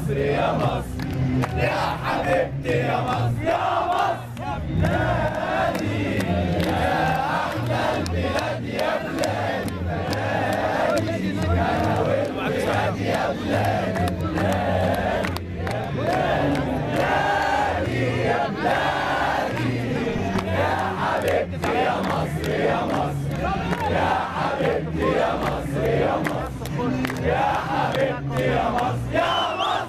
مصر يا مصر، يا حبيبتي يا مصر، يا مصر يا بلادي، يا أحلى البلاد يا بلادي، بلادي أنا والولاد يا بلادي، بلادي يا بلادي، بلادي يا بلادي، يا حبيبتي يا مصر يا مصر، يا حبيبتي يا مصر يا مصر، يا حبيبتي يا مصر يا مصر.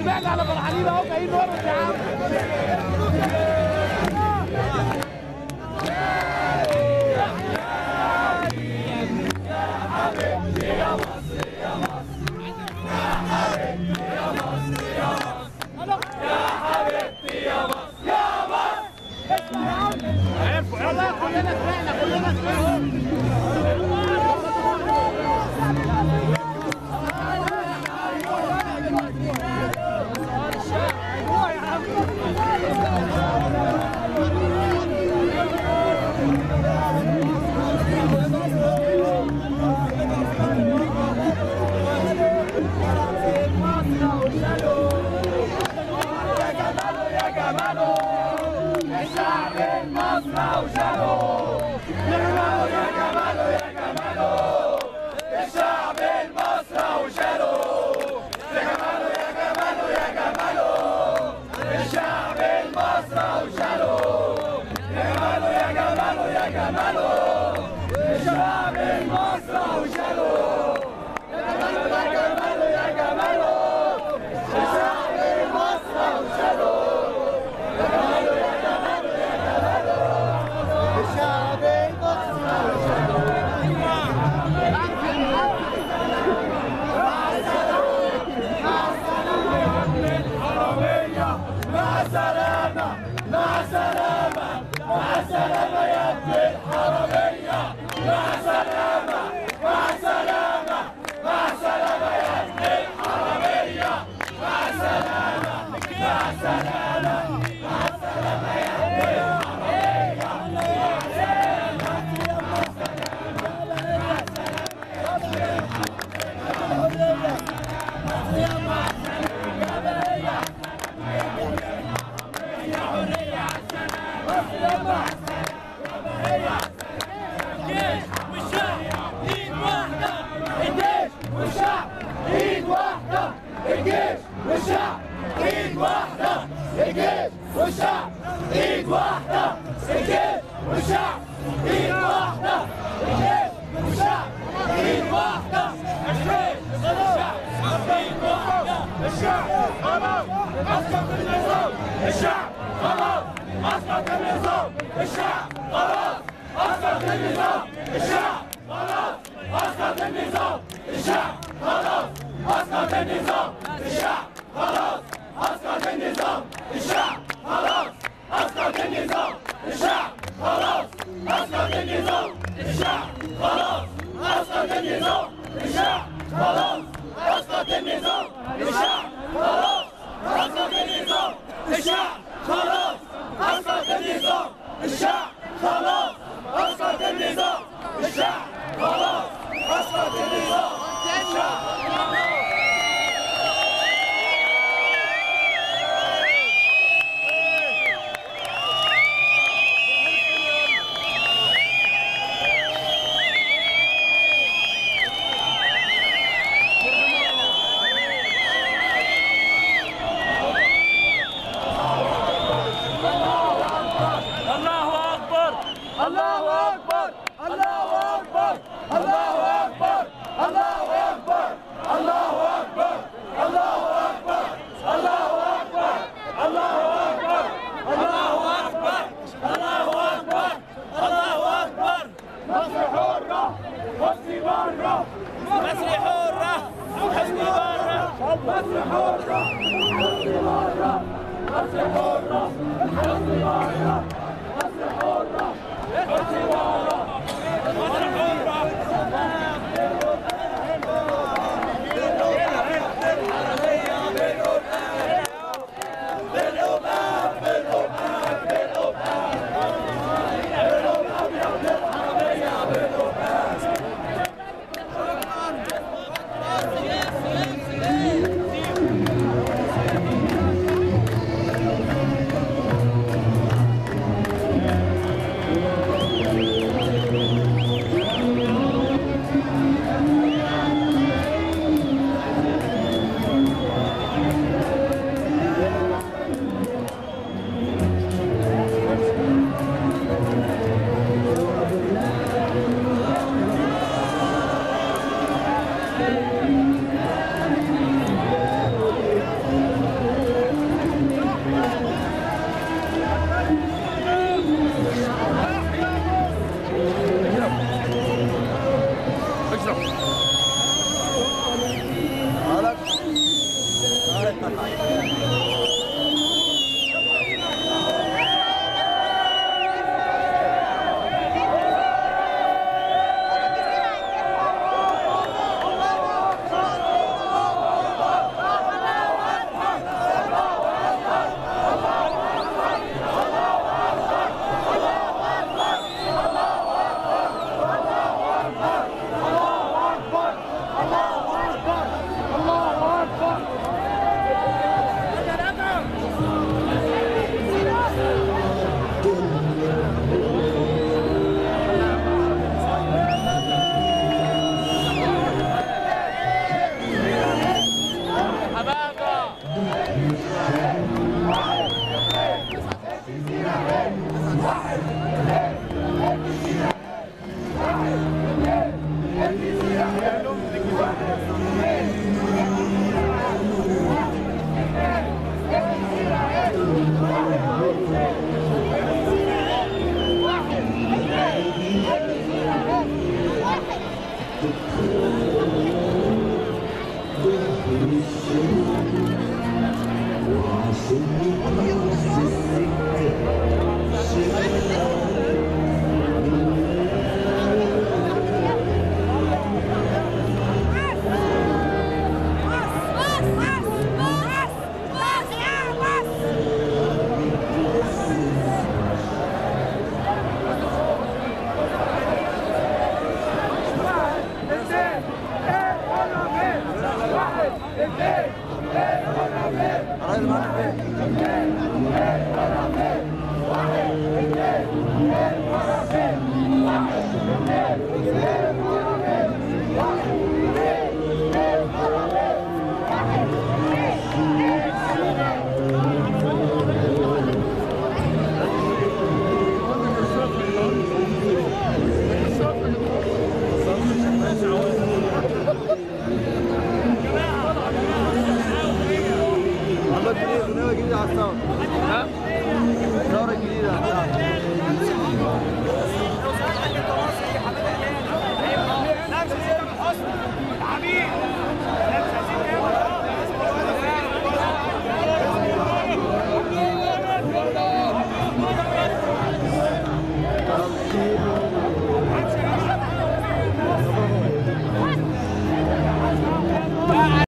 سمعنا على فرحانين اهو جايين نرقص يا عم. يا حبيبتي يا مصر يا مصر، يا حبيبتي يا مصر يا مصر، يا حبيبتي يا مصر يا مصر. اسمع يا عم، والله كلنا سمعنا، كلنا سمعنا. الشعب المصري وشالو، يا جماله يا جماله، الشعب المصري وشالو، يا جماله يا جماله يا جماله، الشعب المصري وشالو، يا جماله يا جماله يا جماله، الشعب المصري وشالو، يا جماله يا جماله يا جماله، الشعب المصري وشالو، يا جماله يا جماله يا جماله، الشعب المصري وشالو. مع السلامة مع السلامة يا ابن الحرامية، مع السلامة مع السلامة مع السلامة يا ابن الحرامية، مع السلامة مع السلامة مع السلامة يا ابن الحرامية، مع السلامة مع السلامة مع السلامة يا ابن الحرامية، مع السلامة مع السلامة مع السلامة يا ابن الحرامية، مع السلامة يا ابن الحرامية، مع السلامة. الجيش والشعب ايد واحدة، الجيش والشعب ايد واحدة، الجيش والشعب ايد واحدة، الجيش والشعب ايد واحدة، الجيش والشعب ايد واحدة، الجيش والشعب ايد واحدة، الجيش والشعب ايد واحدة، الشعب خلاص اسقط النظام، الشعب خلاص اسقط النظام، الشعب خلاص اسقط النظام، الشعب خلاص اسقط النظام، الشعب خلاص اسقط النظام، الشعب خلاص اسقط النظام، الشعب خلاص اسقط النظام، الشعب خلاص اسقط النظام، الشعب خلاص اسقط النظام. حرة، مصر بره، مصر حرة، مصر بره، مصر حرة، مصر بره، مصر حرة.